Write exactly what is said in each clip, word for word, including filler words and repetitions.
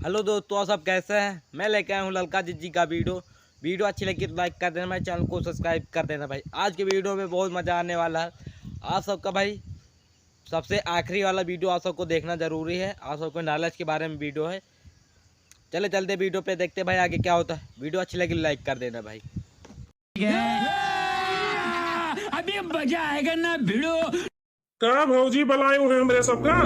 हेलो दोस्तों, आप सब कैसे हैं? मैं लेके आया हूँ ललका जिज्जी का वीडियो। वीडियो अच्छी लगी तो लाइक कर देना भाई, चैनल को सब्सक्राइब कर देना भाई। आज के वीडियो में बहुत मज़ा आने वाला है। आप सबका भाई सबसे आखिरी वाला वीडियो आप सबको देखना ज़रूरी है। आप सबको नॉलेज के बारे में वीडियो है। चले चलते वीडियो पे, देखते भाई आगे क्या होता है। वीडियो अच्छी लगी लाइक कर देना भाई। अभी मजा आएगा ना भिड़ो। का भौजी बलायू है हमरे सबका?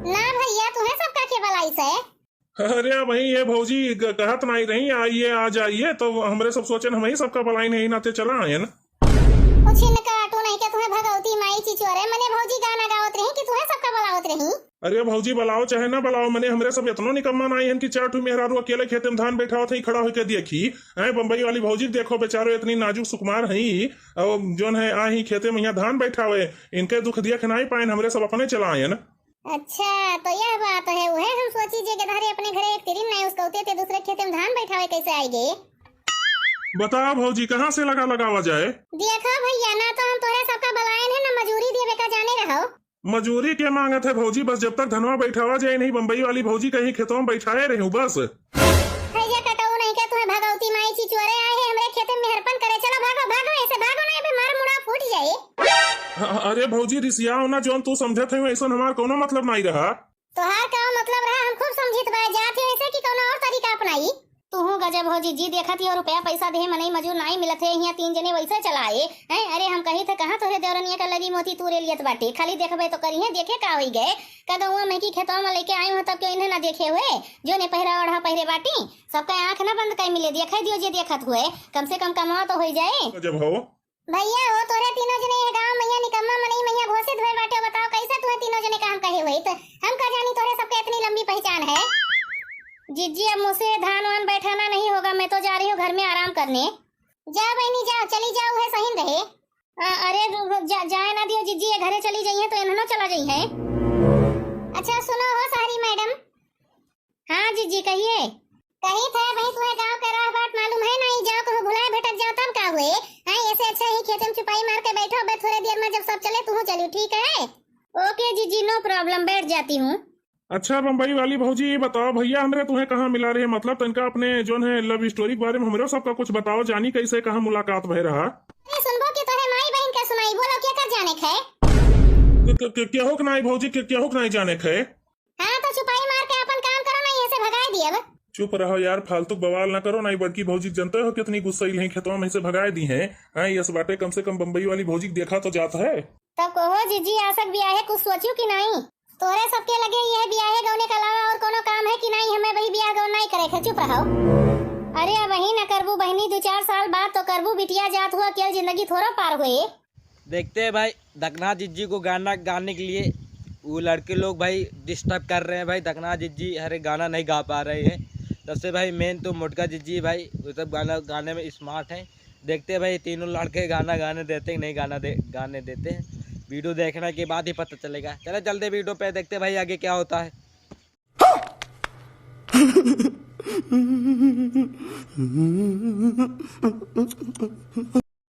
ना भैया, तुहे सबका के बलाइस है? अरे भाई, ये भौजी ग-, कहत नाई रही, "आइए, आ जाइए", तो हमरे सब सोचेन हमही सबका बलाइन है, नाते चला आएन। कुछ इनका टू नहीं के तुहे भगवती माई चिचोरे, मने भौजी गाना गावत रही कि तुहे सबका बलावत रही? अरे भौजी, बलाओ चाहे ना बलाओ, मने हमरे सब इतनो निकम्मा नाई हन कि चार ठो मेहरारू अकेले खेते में धान बैठावत है, खड़ा होके देखी। हैं, बम्बई वाली भौजी के देखो, बेचारो इतनी नाजुक सुकुमार है, और जोन है, आ ही खेते में यहाँ धान बैठावे, इनके दुख दिया के नाई पाएन, हमरे सब अपने चला आएन। अच्छा, तो यह बात है, उहे हम सोची जे गधारे अपने घरे एक तिरिन नाई उसकौते ते दूसरे खेते में धान बैठावे कैसे आएगे? बताओ भौजी, कहाँ से लगा लगावा जाए? देखा भैया, ना तो हम तोरे सबका बलाएन है, ना मजूरी देवे का जाने रहो। मजूरी के मांगत है भौजी, बस जब तक धनवा बैठावा जाए नहीं, बम्बई वाली भौजी कहीं खेतवा में बैठाए रहूं बस। भैया कटऊ नहीं के तुहे भगवती माई चिचोरे आए हैं, हमरे खेते में मेहरपन करे, चलो भागो, भागो, ऐसे भागो नहीं, अबे मार मुड़ा फूट जाए। अ-, अरे भौजी, रिसियाओ ना, जोन तू समझत है, ऐसन हमार कोनो मतलब नाई रहा। तोहार का मतलब रहा, हम खूब समझित बा, जात है ऐसे कि कोनो और तरीका अपनाई। तुहू गजब हो जिज्जी, देखत ही हो रुपया पैसा देहे मनई मजूर नाई मिलत है, हियां तीन जने वैसे चला आए हैं। अरे हम कही थे कहाँ तोहरे देवरनिया का लगी मोती तूरे लियत बाटे, खाली देखबे तो करी है, देखे का होई गए। का गौवा में की खेतवा में लेके आई हूँ तब के इन्हें ना देखे हुए, जो ने पहरा ओढ़ा पहरे बाटी, सबका आँख ना बंद कर मिले, देखे दियो जे देखत हुए, कम से कम कमावा तो होई जाए। गजब हो। भैया हो, तोरे तीनों जने ये गांव में यहाँ निकम्मा मनई में यहाँ घोषित भइल बाटे, बताओ कैसे तुहे तीनों जने का हम कहे हुई? तो हम का जानी तोरे सबके इतनी लंबी पहचान है। जिज्जी, अब मुझसे धान वान बैठाना नहीं होगा, मैं तो जा रही हूँ घर में आराम करने। जाओ बहनी जाओ, चली जाओ, है सही रहे। अ-, अरे रो-, रो-, जा, जाए ना दियो जिज्जी, ये घरे चली जाइए तो इन्हनो चला जाइए। अच्छा सुनो हो सारी मैडम, हाँ जिज्जी, कहिए। कही थे भाई, तुहे गाँव के राह बाट मालूम है नहीं, जाओ कहूँ भुलाए भटक जाओ तब का हुए? हाँ, ऐसे अच्छा ही खेते में चुपाई मार के बैठो, अबे थोड़े देर में जब सब चले, तुहू चली, ठीक है? ओके जिज्जी, no problem, बैठ जाती हूँ। अच्छा बम्बई वाली भौजी, ये बताओ भैया, हमरे तुहे कहाँ मिला रहे, मतलब तनका अपने जोन है love story के बारे में हमरे सबका कुछ बताओ, जानी कैसे कहाँ मुलाकात भय रहा। अरे सुनबो कि तोरे माई बहन के सुनाई, बोलो के कर जाने खे? के, के, के, केहू के नाई भौजी, के, केहू के नाई जाने खे? हाँ, तो चुपाई मार के अपन काम करो, नहीं ऐसे भगाए दिए अब। चुप रहो यार, फालतू बवाल ना करो, नहीं बड़की भौजी जनते हो कितनी गुस्सैल हैं, खेतवा में से भगाए दी हैं। हाँ, यस बाटे, कम से कम बम्बई वाली भौजी के देखा तो जात है। तब कहो जिज्जी, आसक बियाहे कुछ सोचू कि नहीं? तोहरे सबके लगे यह बियाहे गौने के अलावा और कोनो काम है कि नहीं? हमें वही बियाह गौन नहीं करे खे, चुप रहो। अरे अब वही न करबू बहनी, दो चार साल बाद तो करबू, बिटिया जात हुआ, अकेल जिंदगी थोड़ो पार हुए। देखते हैं भाई, दकना जिज्जी को गाना गाने के लिए वो लड़के लोग भाई डिस्टर्ब कर रहे हैं भाई। दकना जिज्जी हरे गाना नहीं गा पा रहे हैं। सबसे भाई मेन तो मोटका जिज्जी भाई, वो सब गाना गाने में स्मार्ट हैं। देखते हैं भाई, तीनों लड़के गाना गाने देते हैं कि नहीं गाना दे, गाने देते हैं। वीडियो देखने के बाद ही पता चलेगा। चले चलते वीडियो पे, देखते हैं भाई आगे क्या होता है।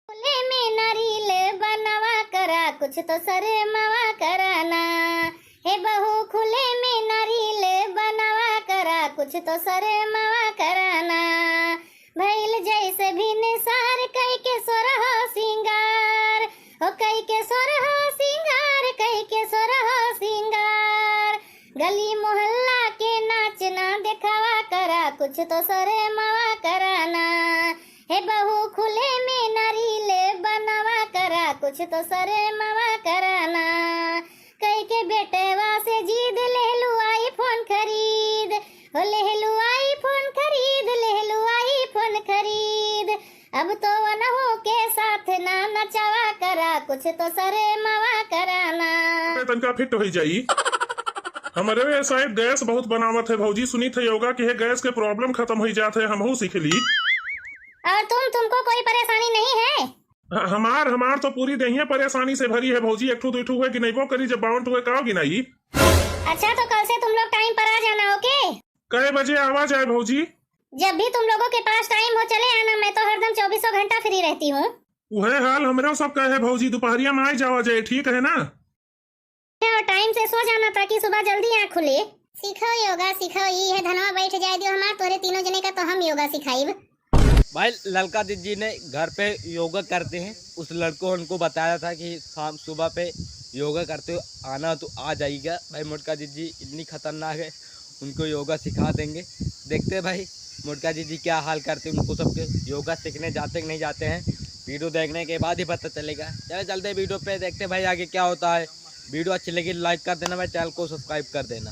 खुले में ना रील बनावा करा, कुछ तो शर्मावा करा ना। हे बहू, खुले में ना रील बनावा करा, कुछ तो शर्मावा करा ना। भइल जैसे भिनसार, कई के सोरहो सिंगार, हो कई के सोरहो सिंगार, कई के सोरहो सिंगार। गली मोहल्ला के नाच ना देखावा करा, कुछ तो शर्मावा करा ना। हे बहू, खुले में ना रील बनावा करा, कुछ तो शर्मावा करा ना। कई के बेटवा से जिद लेहलू iPhone खरीद, हो लेहलू iPhone खरीद, लेहलू iPhone खरीद। अब तो वनहू के साथ ना नचावा करा, कुछ तो शर्मावा करा ना। अरे तनका फिट हो जाई। हमरे वे साहब गैस बहुत बनावत है भौजी, सुनी थे योगा के है गैस के प्रॉब्लम खत्म हो जात है, हमहू सीख ली। और तुम, तुमको कोई परेशानी नहीं है? ह-, हमार, हमार तो पूरी देहिया परेशानी से भरी है भौजी, एक ठू दुई ठू हुए गिनैबो करी, जब बावन ठू हुए काव गिनाई। अच्छा, तो कल से तुम लोग टाइम पर आ जाना, ओके? कै बजे आवा जाए भौजी? जब भी तुम लोगों के पास टाइम हो चले आना, मैं तो हरदम चौबीसों घंटा फ्री रहती हूँ। उहे हाल हमरो सब का है भौजी, दोपहरिया में आ जावा जाए, ठीक है ना? और टाइम से सो जाना ताकि सुबह जल्दी आँख खुले। सीखो योगा, सीखो, ई है धनवा बैठ जाए दियो हमार, तोरे तीनों जने का तो हम योगा सिखाइब। भाई, ललका दीदी ने घर पे योगा करते हैं, उस लड़को उनको बताया था कि शाम सुबह पे योगा करते हो, आना तो आ जाइएगा। भाई, मोटका दीदी इतनी खतरनाक है, उनको योगा सिखा देंगे। देखते हैं भाई, मोटका दीदी क्या हाल करते हैं, उनको सबके योगा सीखने जाते कि नहीं जाते हैं, वीडियो देखने के बाद ही पता चलेगा। चले चलते हैं वीडियो पे, देखते हैं भाई आगे क्या होता है। वीडियो अच्छी लगी, like कर देना भाई, चैनल को subscribe कर देना।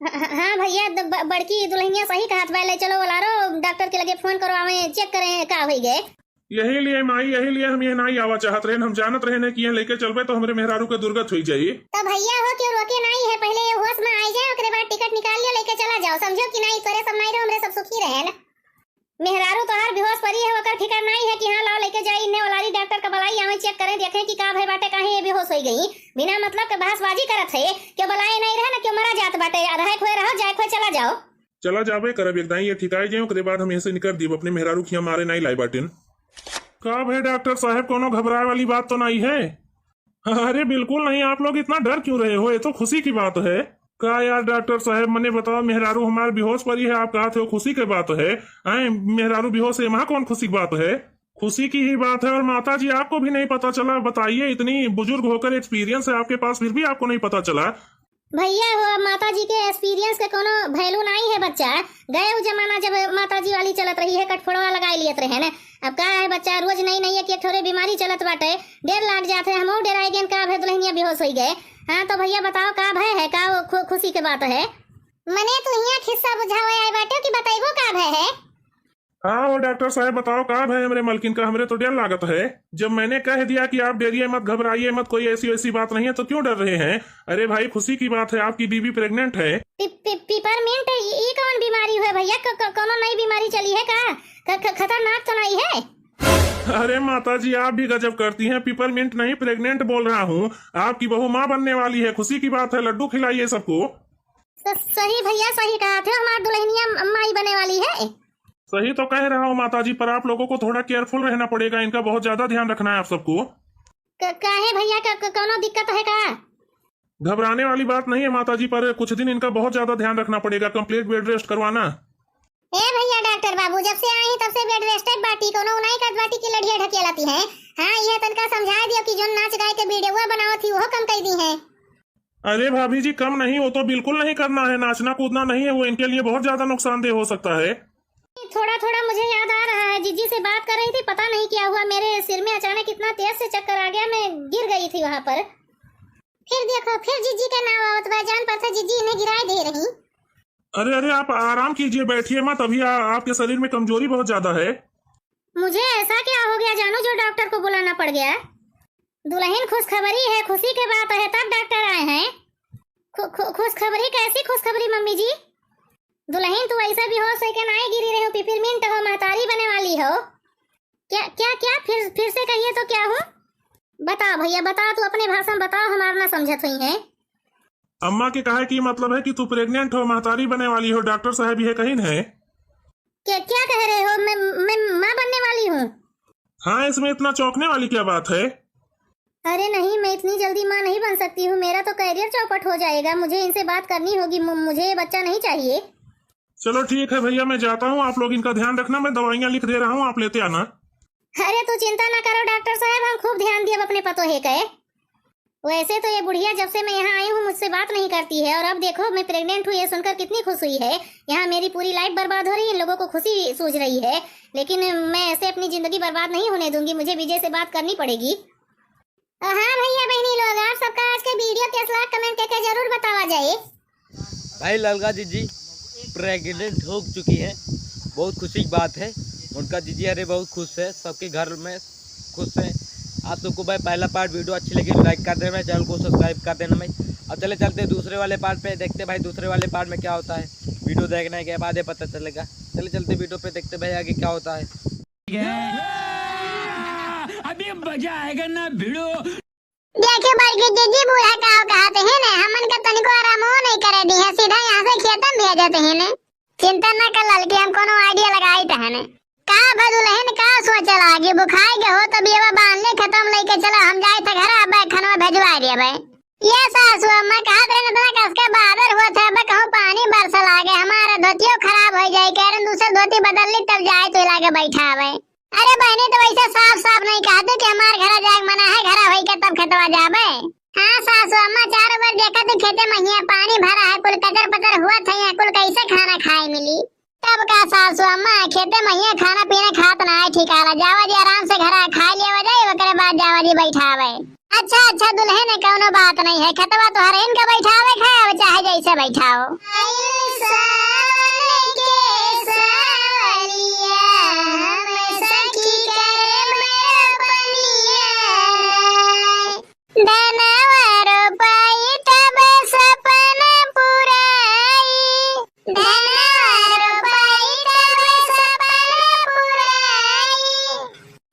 हाँ, हाँ, हाँ भैया, द-, ब-, बड़की दुल्हनिया सही कहत बा, ले चलो बोलारो, डॉक्टर के लगे फोन करो, आवे चेक करें का होई गए। यही लिए माई, यही लिए हम ये नाई आवा चाहत रहेन। हम जानत रहेन कि ये लेके चलबे तो हमरे मेहरारू के दुर्गत होई जाई। तो भैया हो, क्यों रोके नाई है, पहले ये होश में आई जाए, ओकरे बाद टिकट निकाल लियो, लेके चला जाओ, समझो कि नाई, तोरे सब नाई रहो, हमरे सब सुखी रहेन। मेहरारू तोहार बेहोश परी है, ओकर फिकर नाई है कि हाँ, लाओ लेके जाई, इन्ने ओलारी डॉक्टर का बुलाई, आवे चेक करें, देखें कि का भय बाटे, काहे ये बेहोश होई गई। बिना मतलब के बहसबाजी करत है, क्यों बुलाए नाई रहे ना, क्यों मरा जात बाटे, रहे खोए रहो, जाए खोए चला जाओ। चला जाबे करब, एक दाई ये ठिकाई जाए, ओकरे बाद हम ऐसे निकर दीब, अपने मेहरारू खिया मारे नाई लाई बाटिन। का भय डॉक्टर साहब, कोनो घबराए वाली बात तो नाई है? अरे बिल्कुल नहीं, आप लोग इतना डर क्यों रहे हो? ये तो खुशी की बात है। का यार डॉक्टर साहब, मने बताओ, मेहरारू हमार बेहोश परी है, आप कहत हो खुशी के बात है। आए, मेहरारू बेहोश है, वहाँ कौन खुशी की बात है? खुशी की ही बात है। और माता जी, आपको भी नहीं पता चला? बताइए, इतनी बुजुर्ग होकर एक्सपीरियंस है आपके पास, फिर भी आपको नहीं पता चला? भैया हो, अब माता जी के एक्सपीरियंस के कोनो वैल्यू नाई है बच्चा। गए उ जमाना जब माता जी वाली चलत रही है, कटफोड़वा लगाए लियत रहे ने। अब का है बच्चा, रोज नई नई एक एक ठोरे बीमारी चलत बाटे, डेर लाग जात है। हमहू डेराए गेन का भे दुल्हनिया बेहोश होई गए। हाँ तो भैया बताओ का भय है, का वो खु-, खुशी के बात है? मने तू हियाँ खिस्सा बुझावे आए बाटे कि बतैबो का भय है? हाँ हो डॉक्टर साहब, बताओ का भय हमरे मलकिन का, हमरे तो डेर लागत है। जब मैंने कह दिया कि आप डेरिए मत, घबराइए मत, कोई ऐसी वैसी बात नहीं है, तो क्यों डर रहे हैं? अरे भाई, खुशी की बात है, आपकी बीबी प्रेग्नेंट है। पि-, पि-, पिपरमिंट, ई, ई कौन बीमारी है भैया? क-, क-, कौनो नई बीमारी चली है का? ख-, ख-, खतरनाक तो नहीं है? अरे माता जी, आप भी गजब करती हैं, पिपरमिंट नहीं, प्रेग्नेंट बोल रहा हूँ। आपकी बहू माँ बनने वाली है, खुशी की बात है, लड्डू खिलाइए सबको। स-, सही भैया, सही कहा थे, हमार दुल्हनिया म-, माई बने वाली है। सही तो कह रहा हूँ माता जी, पर आप लोगों को थोड़ा केयरफुल रहना पड़ेगा, इनका बहुत ज्यादा ध्यान रखना है आप सबको। क-, काहे भैया, क-, क-, कौनो दिक्कत है का? घबराने वाली बात नहीं है माता जी, पर कुछ दिन इनका बहुत ज्यादा ध्यान रखना पड़ेगा, कंप्लीट बेड रेस्ट करवाना। ए भैया डॉक्टर बाबू, जब से आई तब से बेड रेस्ट बाटी, कौनो उनाई करत बाटी की लड़िया ढकेलती है। हाँ, ये तनका समझा दियो कि जोन नाच गाए के वीडियो बनावत थी, वो कम कर दी है। अरे भाभी जी, कम नहीं, वो तो बिल्कुल नहीं करना है, नाचना कूदना नहीं है, वो इनके लिए बहुत ज्यादा नुकसानदेह हो सकता है। थोड़ा थोड़ा मुझे याद आ रहा है, जीजी से बात कर रही थी, पता नहीं क्या हुआ, मेरे सिर में अचानक इतना तेज से चक्कर आ गया, मैं गिर गई थी वहां पर। फिर देखो, फिर जीजी का नाम आवत बा, जान पड़ता जीजी इन्हें गिराए दे रही। अरे अरे, आप आराम कीजिए, बैठिए मत, अभी आ, आपके शरीर में कमजोरी बहुत ज्यादा है। मुझे ऐसा क्या हो गया जानू जो डॉक्टर को बुलाना पड़ गया? दुल्हन खुशखबरी है, खुशी के बात है, तब डॉक्टर आए हैं। खु-, खु-, खुशखबरी? कैसी खुशखबरी मम्मी जी? दुल्हन तू ऐसे बेहोश होके नाई गिरी रही हो, पिपरमिंट हो, महतारी बने वाली हो। क्या, क्या, क्या? फिर, फिर से कहिए तो क्या हूँ? बताओ भैया, बताओ, तू अपने भाषा में बताओ, हमार ना समझत हुई है। अम्मा के कहे की मतलब है कि तू प्रेग्नेंट हो, महतारी बने वाली हो, डॉक्टर साहब ये कहिन है। क्या, क्या कह रहे हो? मैं, मैं माँ बनने वाली हूँ? हाँ, इसमें इतना चौंकने वाली क्या बात है? अरे नहीं, मैं इतनी जल्दी माँ नहीं बन सकती हूँ, मेरा तो कैरियर चौपट हो जाएगा, मुझे इनसे बात करनी होगी, मु-, मुझे ये बच्चा नहीं चाहिए। चलो ठीक है भैया, मैं जाता हूँ, आप लोग इनका ध्यान रखना, मैं दवाइयाँ लिख दे रहा हूँ, आप लेते आना। अरे तू चिंता ना करो डॉक्टर साहब, हम खूब ध्यान दियब अपने पतोहे के। वैसे तो ये बुढ़िया जब से मैं यहाँ आई हूँ मुझसे बात नहीं करती है, और अब देखो मैं प्रेग्नेंट हूँ, ये सुनकर कितनी खुश हुई है। यहाँ मेरी पूरी लाइफ बर्बाद हो रही है, इन लोगों को खुशी सूझ रही है, लेकिन मैं ऐसे अपनी जिंदगी बर्बाद नहीं होने दूंगी, मुझे विजय से बात करनी पड़ेगी। और हाँ भैया बहनी लोग, आप सबका आज के वीडियो कैसा लगा, कमेंट करके जरूर बतावा जाए। भाई ललका जीजी प्रेग्नेंट हो चुकी है, बहुत खुशी की बात है। उनका जीजी अरे बहुत खुश है, सबके घर में खुश है। आप सबको भाई पहला पार्ट वीडियो अच्छी लगी, लाइक कर देना, चैनल को सब्सक्राइब कर देना भाई। अब चले चलते हैं दूसरे वाले पार्ट पे, देखते हैं भाई दूसरे वाले पार्ट में क्या होता है। वीडियो देखने के बाद ही पता चलेगा। चले चलते वीडियो पे, देखते हैं भाई आगे क्या होता है। अभी मजा आएगा ना भिड़ो। देखे बड़की जीजी, बूढ़ा का कहत है ना, हमन का तनिको आरामो नहीं करे दी है, सीधा यहाँ से खेतन भेजत है ना। चिंता न कर ललकी, हम कोनो आइडिया लगाई त है ना। का भा दुलहिन, का सोचे लागी? भुखाई गए हो तब ये बांधले खतम लइके चला, हम जाए थे घर, अब खनवा भेजवाए दे अबे। ये सासू अम्मा कहत रहे, इतना कस के बादर हुआ था, अब कहूँ पानी बरस लागे, हमारा धोतियो खराब हो जाए, कह रहे दूसर धोती बदल ली तब जाए तो लागे बैठावे। अरे बहनी, तो वैसे साफ साफ नहीं कहते कि हमार घरा जाए मना है, घरा होई के तब खेतवा जाबे। हाँ सासू अम्मा, चारों ओर देखत ही खेते महिया पानी भरा है, कुल कचर पचर हुआ था, यहाँ कुल कैसे खाना खाए मिली? तब का सासू अम्मा, खेते महिया खाना पीना खात ना है ठिकाना, जावा जी आराम से घरा खाए लेवा जाए, ओकरे बाद जावा जी बैठावे। अच्छा अच्छा दुलहिन, कौनो बात नहीं है, खेतवा तोहरे इनका बैठावे खाए, अब चाहे जैसे बैठाओ। आइल सावन के सावलिया, हम सखी करब रोपनिया ना। धनवा रोपाई तब सपना पुराई, धनवा रोपाई तब सपना पुराई।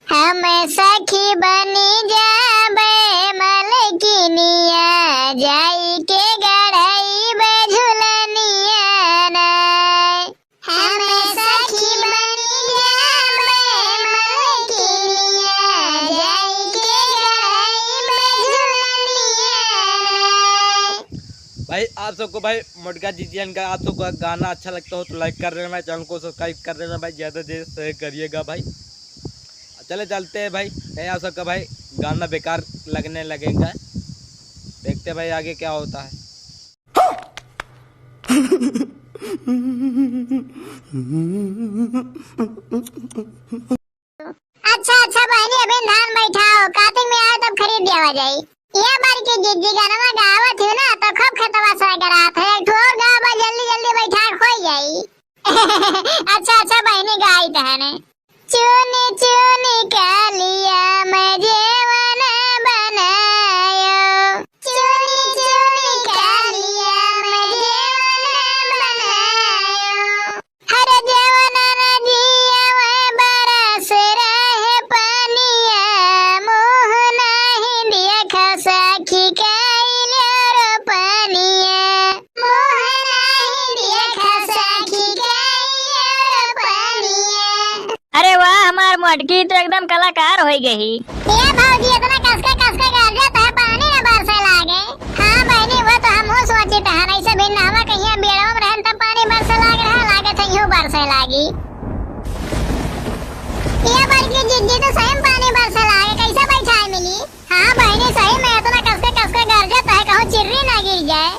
हम सखी बनी जाबे मलकिनिया, जाई के गढ़ई बझुलनिया ना। हम सखी बनी जाबे मलकिनिया, जाई के गढ़ई बझुलनिया ना। भाई, आप सबको भाई मोटका जिज्जियन का आप सबको गाना अच्छा लगता हो तो like कर देना भाई, channel को subscribe कर देना भाई, ज़्यादा से ज़्यादा share करिएगा भाई। चले चलते हैं भाई, नहीं आप सबका भाई गाना बेकार लगने लगेगा। देखते हैं भाई आगे क्या होता है। अच्छा अच्छा बहनी, अभी धान बैठाओ, कार्तिक में आए तब खरीद दिया जाई। ये बार की जिज्जी गनवा गावत ही ना, तो खूब खेतवा से करात है। एक ठो और गावा, जल्दी जल्दी बैठा खोई जाई। अच्छा अच्छा बहनी, गाई तहने। चुनी चुनी कालिया में जेवन बनायो, चुनी चुनी कालिया में जेवन बनायो। हर जेवन नदिया में बरस रहे पनिया, मुँह नहीं देख सखी कैले रोपनिया। मुँह नहीं देख सखी कैले रोपनिया। अरे वाह, हमार मोटकी तो एकदम कलाकार होइ गई। ए भौजी, इतना कसके कसके गरजत है, पानी न बरसे लागे। हाँ बहनी, वो तो हमहू सोचित हन, ऐसे भी नहवा कहिया बेड़वा में रहन तब पानी बरसे लाग रहा, लागे थे यूं बरसे लागी। ये बड़की जिज्जी तो सही में पानी बरसे लागे, कैसे बैठाए मिली? हाँ बहनी, सही में इतना कसके कसके गरजत है, कहूँ चिर्री ना गिर जाए।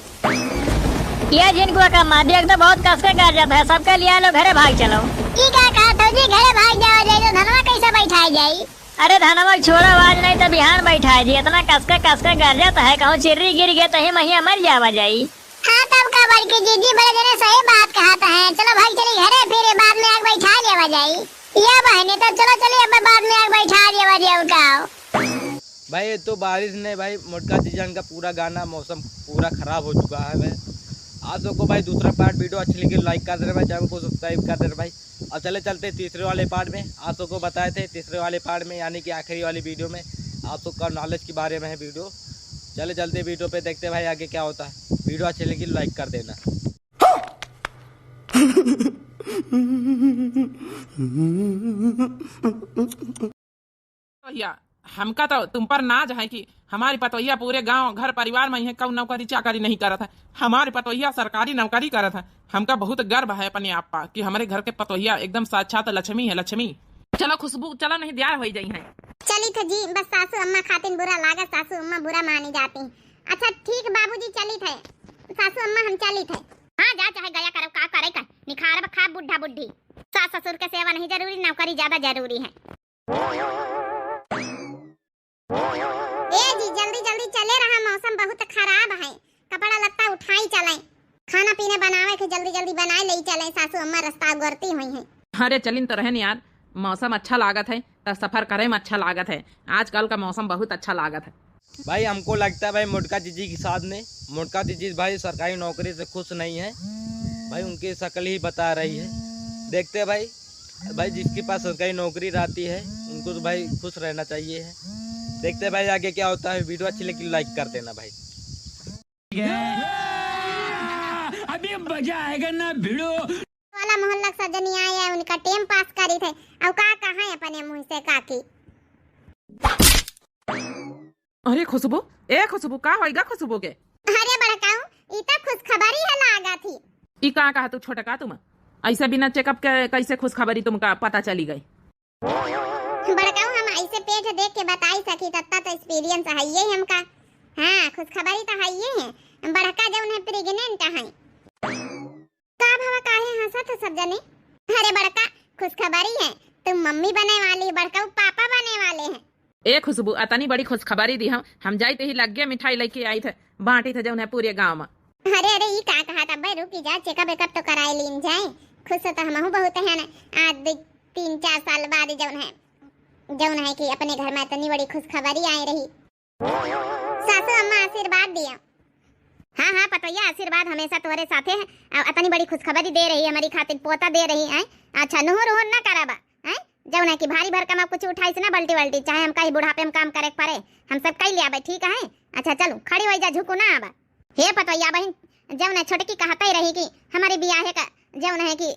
ये झिनकुआ का माँ, देख तो बहुत कसके गरजत है, सबके लिया लो घरे भाग चलो। ई का कहत हो जी, घरे भाग जावा जाई तो धनवा कैसे बैठाए जाई? अरे धनवा छोड़ा, आज नहीं तो बिहान बैठाए जी, इतना कसके कसके गरजत है, कहूँ चिर्री गिर गए तो ही महिया मर जावा जाई। हाँ तब का बड़की जिज्जी, बड़े जने सही बात कहत है, चलो भाग चली घरे, फिर बाद में आग बैठा लेवा जाई। या बहनी, तो चलो चली अब बाद में आग बैठा लेवा जाई, और का हो? भाई, ये तो बारिश ने भाई मोटका जिज्जन का पूरा गाना, मौसम पूरा खराब हो चुका है भाई। आप सबको भाई दूसरा part video अच्छी लगी, like कर देना भाई, channel को subscribe कर देना भाई। अब चले चलते तीसरे वाले part में। आप सबको बताए थे तीसरे वाले part में, यानी कि आखिरी वाली video में आप सबका knowledge के बारे में है video। चले चलते video पे, देखते भाई आगे क्या होता है। Video अच्छी लगी, like कर देना। पतोहिया, हमका तो तुम पर नाज है कि हमारी पतोहिया पूरे गांव, घर, परिवार में यह कऊ नौकरी चाकरी नहीं करत है। हमारी पतोहिया सरकारी नौकरी करत है। हमका बहुत गर्व है अपने आप पर कि हमारे घर के पतोहिया एकदम साक्षात लक्ष्मी है, लक्ष्मी। चलो खुशबू, चलो नहीं देर होइ जाई है। चलित है जी, बस सासू अम्मा खातिन बुरा लागत, सासू अम्मा बुरा मानी जाती। अच्छा ठीक बाबूजी, चलित है सासू अम्मा, हम चलित है। हाँ जा, चाहे गया करो, का करे का, निखारब खाब बुढ़ा बुढ़ी। सास ससुर के सेवा नहीं जरूरी, नौकरी ज्यादा जरूरी है। ए जी, जल्दी जल्दी चले रहा, मौसम बहुत खराब है, कपड़ा लत्ता उठाई चले, खाना पीना बनावे के जल्दी जल्दी बनाए ले चले, सासू अम्मा रास्ता उगरती हुई है। अरे चलिन तो रहन यार, मौसम अच्छा लागत है तो सफर करे में अच्छा लागत है, आजकल का मौसम बहुत अच्छा लागत है। भाई हमको लगता है भाई मोटका जिज्जी के साथ में, मोटका जिज्जी भाई सरकारी नौकरी से खुश नहीं है भाई, उनकी शक्ल ही बता रही है। देखते हैं भाई, भाई जिसके पास सरकारी नौकरी रहती है उनको तो भाई खुश रहना चाहिए है। देखते हैं भाई आगे क्या होता है। Video अच्छी लगी like कर देना भाई। अभी मजा आएगा ना भिड़ो। मोहल्ला के सब जनी आए हैं, उनका टेम पास करी थे। अउ का कहा है अपने मुँह से काकी? अरे खुशबू, ए खुशबू, का होइगा खुशबू के? अरे बड़काऊ, ई तो खुशखबरी है लागा थी। ई का कहा तू छोटका तुम? ऐसे बिना चेकअप के कैसे खुशखबरी तुमका पता चली गई? बड़काऊ, हम ऐसे पेट देख के बताई सकी, तत्ता तो एक्सपीरियंस है ये हमका। हाँ, खुशखबरी तो है ये है। बड़का जौन है प्रेग्नेंट है। का भवा, काहे हंसत है सब जने? अरे बड़का, खुशखबरी है, तुम मम्मी बने वाली, बड़काऊ पापा बने वाले हैं। ए खुशबू, अतनी बड़ी खुशखबरी दी हम, हम जाइत ही लग्गे मिठाई लेके आइत है, बांटी थे जौन है पूरे गाँव में। अरे अरे, ई का कहा था भाई, रुकी जा, चेकअप वेकअप तो कराए लीन जाए। खुश तो हमहू बहुत है ना, आज दे-, तीन चार साल बाद जौन है, जौन है कि अपने घर में इतनी बड़ी खुशखबरी आए रही। सासू अम्मा आशीर्वाद दिया। हाँ हाँ पतोहिया, आशीर्वाद हमेशा तोहरे साथे है। अ, अतनी बड़ी खुशखबरी दे रही है हमारी खातिर, पोता दे रही है। अच्छा, नुहुर उहुर ना कराबा, हैं? जौन है कि भारी भरकम अब कुछ उठाइस ना बल्टी वल्टी, चाहे हमका ही बुढ़ापे में काम करे के पड़े, हम सब कई लियाबे, ठीक है? अच्छा चलू, खड़ी होई जा, झुकू ना आबा। हे पतोहिया बहिन, जौन है छोटकी कहते रही कि हमारे बियाहे का जौन है कि,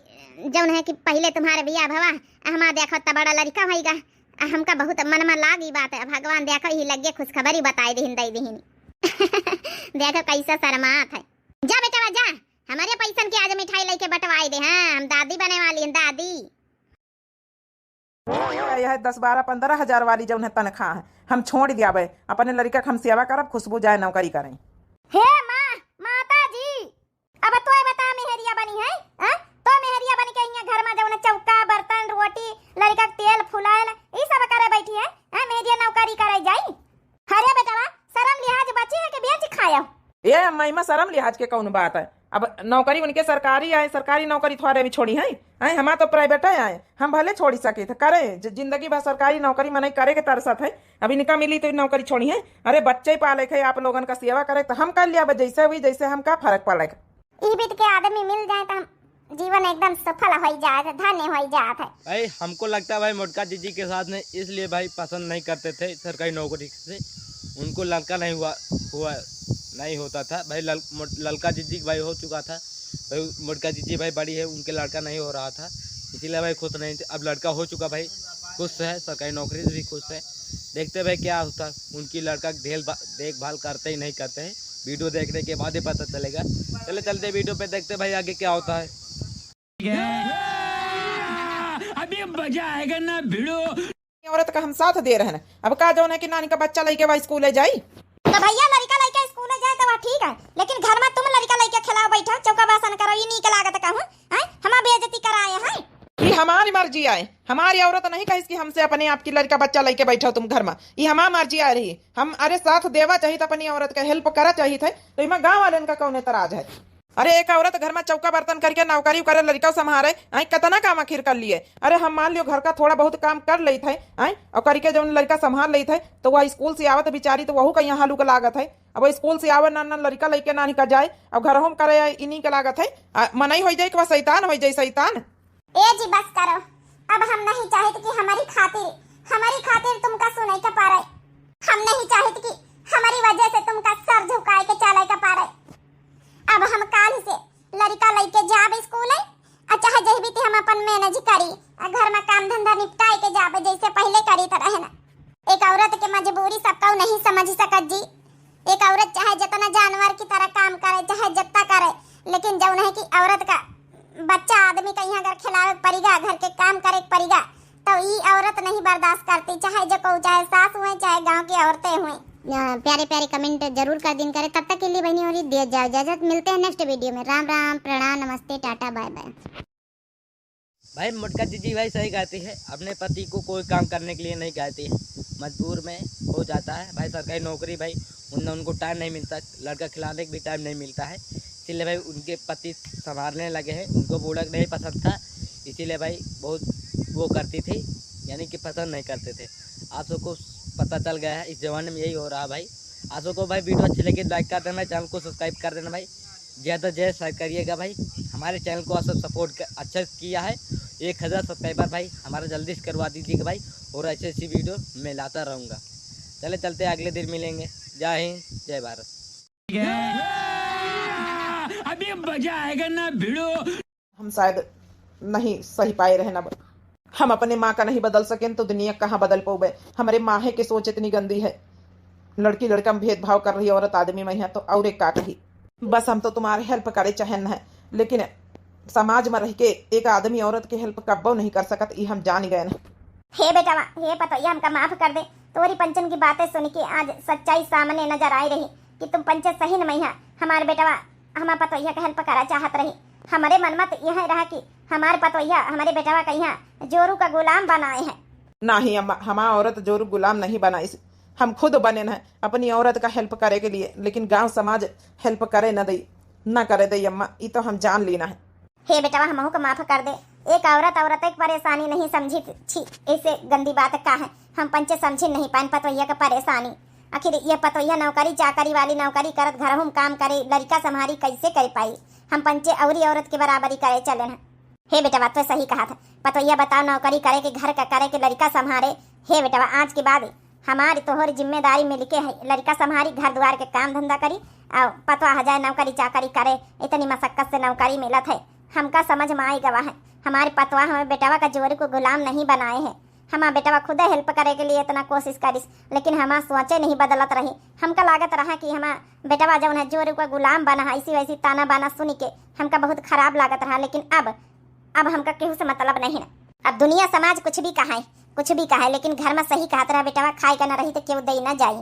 जौन है कि पहिले तुम्हारे बियाह भवा, हमार देखो त बड़ा लड़का होइगा, आ हमका बहुत मन में लागी बात है, भगवान देखो ही लगे खुशखबरी बताई दिहिन, दई दिहिन। देखो कैसा शर्मात है। जा बेटा जा, हमारे पैसन के आज मिठाई लेके बंटवाई दे। हाँ, हम दादी बने वाली हैं, दादी। यह दस बारह पन्द्रह हजार वाली जौन है तनख्वाह है, हम छोड़ दियाबे, अपने लड़का के हम सेवा करब, खुशबू जाए नौकरी करें। हे माँ, माता जी, अब तोय बता मेहरिया बनी है, हैं? तो मेहरिया बनी के हियाँ घर में जौन चौका, बर्तन, रोटी, लड़का के तेल, फुलाइल, ई सब करे बैठी है, हैं? मेहरिया नौकरी करे जाई? अरे बेटवा, शर्म लिहाज बची है कि बेच खायो? ए अम्मा, इमा शर्म लिहाज के कौन बात है? अब नौकरी उनके सरकारी आए, सरकारी नौकरी थोड़े भी छोड़ी है, हैं? हमार तो प्राइवेट है आए, हम भले छोड़ी सके थे, करे ज-, जिंदगी भर सरकारी नौकरी मनई करे के तरसत है, अब इनका मिली तो नौकरी छोड़ी है। अरे बच्चे पाले के, आप लोगन का सेवा करे तो हम कर लिया, अब जैसे हुई जैसे, हम का फर्क पड़े। ई बीत के आदमी मिल जाए तो हम जीवन एकदम सफल होई जात है, धन्य होई जात है। भाई, हमको लगता है भाई मोटका जीजी के साथ में इसलिए भाई पसंद नहीं करते थे सरकारी नौकरी से, उनको लड़का नहीं हुआ, हुआ नहीं होता था भाई। लल-, मोट-, ललका जीजी भाई हो चुका था भाई, मोटका जीजी भाई बड़ी है, उनके लड़का नहीं हो रहा था, इसीलिए भाई खुश नहीं थे। अब लड़का हो चुका भाई, खुश है, सरकारी नौकरी से भी खुश है। देखते भाई क्या होता है, उनकी लड़का के ढेल बा-, देखभाल करते ही नहीं करते हैं। वीडियो देखने के बाद ही पता चलेगा। चले चलते वीडियो पे, देखते भाई आगे क्या होता है। अभी मजा आएगा ना भिड़ो। औरत का हम साथ दे रहे हैं, अब का जौन है कि नानी का बच्चा लइके वह स्कूले जाई? तो भैया लड़का लइके स्कूले जाए तो वह ठीक है, लेकिन घर में तुम लड़का लइके खिलाओ बैठा, चौका बासन करो, ये नीक लागत कहूँ, हैं? हमार बेइज्जती कराए हैं। ये हमारी मर्जी आए, हमारी औरत नहीं कहिस कि हमसे अपने आप की लड़का बच्चा लइके बैठो तुम घर में, ये हमार मर्जी आ रही। हम अरे साथ देवा चाहिए, अपनी औरत का हेल्प करा चाहिए थे, तो इमा गाँव वालन का कौन एतराज है? अरे एक औरत घर में चौका बर्तन करके नौकरी करे, लड़का संभारे, आई कितना काम आखिर कर लिए। अरे हम मान लियो घर का थोड़ा बहुत काम कर लेत है, आई और करके जौन लड़का संभाल लेत है, तो वह स्कूल से आवत बिचारी तो वहू का यहाँ लुक लागत है। अब वो स्कूल से आवे ना, ना लड़का लइके नानी का जाए, अब घर हम करे इन्हीं के लागत है। आ, मनई होई जाए कि वह शैतान होई जाए, शैतान। ए जी बस करो, अब हम नहीं चाहित कि हमारी खातिर, हमारी खातिर तुमका सुने के पड़े। हम नहीं चाहित कि हमारी वजह से तुमका सर झुकाए के चले के पड़े। अब हम काल से लड़का लइके जाब स्कूल, आ चाहे जही बीती हम अपन मैनेज करी, आ घर में काम धंधा निपटाए के जाब, जैसे पहले करी त रहे ना। एक औरत के मजबूरी सबका नहीं समझ सकत जी। एक औरत चाहे जितना जानवर की तरह काम करे, चाहे जितना करे, लेकिन जौन है कि औरत का बच्चा आदमी का यहाँ अगर खिलावे के पड़ेगा, घर के काम करे के पड़ेगा, तो ई औरत नहीं बर्दाश्त करती, चाहे जो को, चाहे सास हुए, चाहे गांव की औरतें हुए। अ, प्यारे प्यारे कमेंट जरूर कर दिन करें। तब तक के लिए बहनी और दिया जाओ इजाजत, मिलते हैं नेक्स्ट वीडियो में। राम राम, प्रणाम, नमस्ते, टाटा, बाय बाय। भाई मोटका जीजी भाई सही कहती है, अपने पति को कोई काम करने के लिए नहीं कहती है, मजबूर में हो जाता है भाई। सरकारी नौकरी भाई उन, उनको टाइम नहीं मिलता, लड़का खिलाने का भी टाइम नहीं मिलता है, इसीलिए भाई उनके पति संभालने लगे हैं। उनको बूढ़ा नहीं पसंद था, इसीलिए भाई बहुत वो करती थी, यानी कि पसंद नहीं करते थे। आप सबको पता चल गया है, इस जमाने में यही हो रहा है भाई। आप सबको भाई वीडियो अच्छी लगी, लाइक कर देना, चैनल को सब्सक्राइब कर देना भाई, ज़्यादा ज़्यादा शेयर करिएगा भाई। हमारे चैनल को आप सब सपोर्ट कर, अच्छा किया है, एक हज़ार सब्सक्राइबर भाई हमारा जल्दी से करवा दीजिएगा भाई, और अच्छी अच्छी वीडियो मैं लाता रहूँगा। चले चलते, अगले दिन मिलेंगे। जय हिंद, जय भारत। अभी मजा आएगा ना भिड़ो। हम शायद नहीं सही पाए रहन। अब हम अपने माँ का नहीं बदल सकेन तो दुनिया कहाँ बदल पउबे? हमरे माहे के सोच इतनी गंदी है, लड़की लड़का में भेदभाव कर रही औरत आदमी में है तो और एक का कही। बस हम तो तुम्हारे हेल्प करे चाहेन है, लेकिन समाज में रह के एक आदमी औरत के हेल्प कब्बो नहीं कर सकत, ई हम जान गए हैं। हे बेटवा, हे पतोहिया, हमका माफ कर दे। तोरी पंचन की बातें सुन के आज सच्चाई सामने नजर आई रही कि तुम पंचे सही न मैया। हमारे बेटवा हमार पतोहिया के हेल्प करा चाहत रही। हमरे मन में तो यह रहा कि हमार पतोहिया हमरे बेटवा का यहाँ जोरू का गुलाम बनाए है। नाही अम्मा, हमार औरत जोरू गुलाम नहीं बनाइस। हम खुद बनेन है अपनी औरत का हेल्प करे के लिए, लेकिन गांव समाज हेल्प करे न दई, न करे दई अम्मा, ई तो हम जान लीना है। हे बेटवा, हमहू के माफ कर दे। एक औरत औरत एक परेशानी नहीं समझी छी, ऐसे गंदी बात का है? हम पंचे समझी नहीं पाइन पतोहिया के परेशानी। आखिर ये पतोहिया नौकरी चाकरी वाली, नौकरी करत घरहू में काम करे, लड़का संभारी, कैसे कर पाई? हम पंचे औरी औरत के बराबरी करे चलेन है। हे बेटवा, तो सही कहा था। पतोहिया बताओ, नौकरी करे के, घर का करे के, लड़का संभारे। हे बेटवा, आज के बाद हमारी तोहरी जिम्मेदारी मिलके है, लड़का संभारी, घर दुआर के काम धंधा करी, और पतवा हो जाए नौकरी चाकरी करे, इतनी मशक्कत से नौकरी मिलत है। हमका समझ में आई गवा है, हमारे पतवा हमें बेटवा का जोरू को गुलाम नहीं बनाए है। हमार बेटवा खुदे हेल्प करे के लिए इतना कोशिश करिस, लेकिन हमार सोचे नहीं बदलत रही। हमका लागत रहा कि हमार बेटवा जौन है जोरू का गुलाम बना है, ऐसी वैसी ताना बाना सुन के हमका बहुत खराब लागत रहा, लेकिन अब, अब हमका केहू से मतलब नहीं ना। अब दुनिया समाज कुछ भी कहाए, कुछ भी कहाए, लेकिन घर में सही कहत रहा बेटवा, खाए का न रही तो केहू दे न जाई।